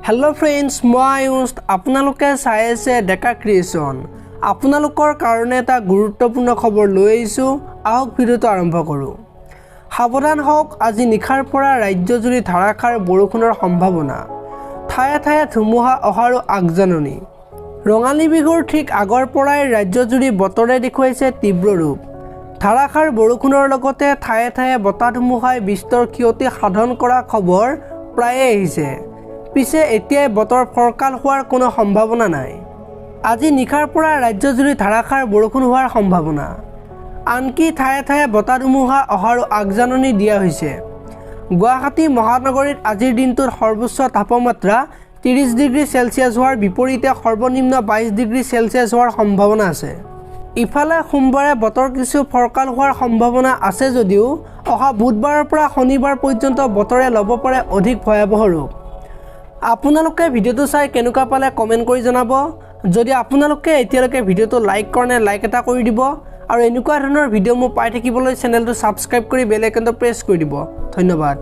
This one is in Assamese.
হেল্ল' ফ্ৰেণ্ডছ, মই আয়ুষ, আপোনালোকে চাই আছে ডেকা ক্ৰিয়েশ্যন। আপোনালোকৰ কাৰণে এটা গুৰুত্বপূৰ্ণ খবৰ লৈ আহিছোঁ। আহক, ভিডিঅ'টো আৰম্ভ কৰোঁ। সাৱধান হওক, আজি নিশাৰ পৰা ৰাজ্যজুৰি ধাৰাসাৰ বৰষুণৰ সম্ভাৱনা, ঠায়ে ঠায়ে ধুমুহা অহাৰো আগজাননী। ৰঙালী বিহুৰ ঠিক আগৰ পৰাই ৰাজ্যজুৰি বতৰে দেখুৱাইছে তীব্ৰ ৰূপ। ধাৰাসাৰ বৰষুণৰ লগতে ঠায়ে ঠায়ে বতাহ ধুমুহাই বিস্তৰ ক্ষতি সাধন কৰা খবৰ প্ৰায়ে আহিছে। পিছে এতিয়াই বতৰ ফৰকাল হোৱাৰ কোনো সম্ভাৱনা নাই। আজি নিশাৰ পৰা ৰাজ্যজুৰি ধাৰাসাৰ বৰষুণ হোৱাৰ সম্ভাৱনা। আনকি ঠায়ে ঠায়ে বতাহ ধুমুহা অহাৰো আগজাননী দিয়া হৈছে। গুৱাহাটী মহানগৰীত আজিৰ দিনটোত সৰ্বোচ্চ তাপমাত্ৰা 30 ডিগ্ৰী চেলছিয়াছ হোৱাৰ বিপৰীতে সৰ্বনিম্ন 22 ডিগ্ৰী চেলছিয়াছ হোৱাৰ সম্ভাৱনা আছে। ইফালে সোমবাৰে বতৰ কিছু ফৰকাল হোৱাৰ সম্ভাৱনা আছে যদিও অহা বুধবাৰৰ পৰা শনিবাৰ পৰ্যন্ত বতৰে ল'ব পাৰে অধিক ভয়াৱহ ৰূপ। আপোনালোকে ভিডিঅ'টো চাই কেনেকুৱা পালে কমেণ্ট কৰি জনাব। যদি আপোনালোকে এতিয়ালৈকে ভিডিঅ'টো লাইক কৰা নাই, লাইক এটা কৰি দিব আৰু এনেকুৱা ধৰণৰ ভিডিঅ'সমূহ পাই থাকিবলৈ চেনেলটো ছাবস্ক্ৰাইব কৰি বেল আইকনটো প্ৰেছ কৰি দিব। ধন্যবাদ।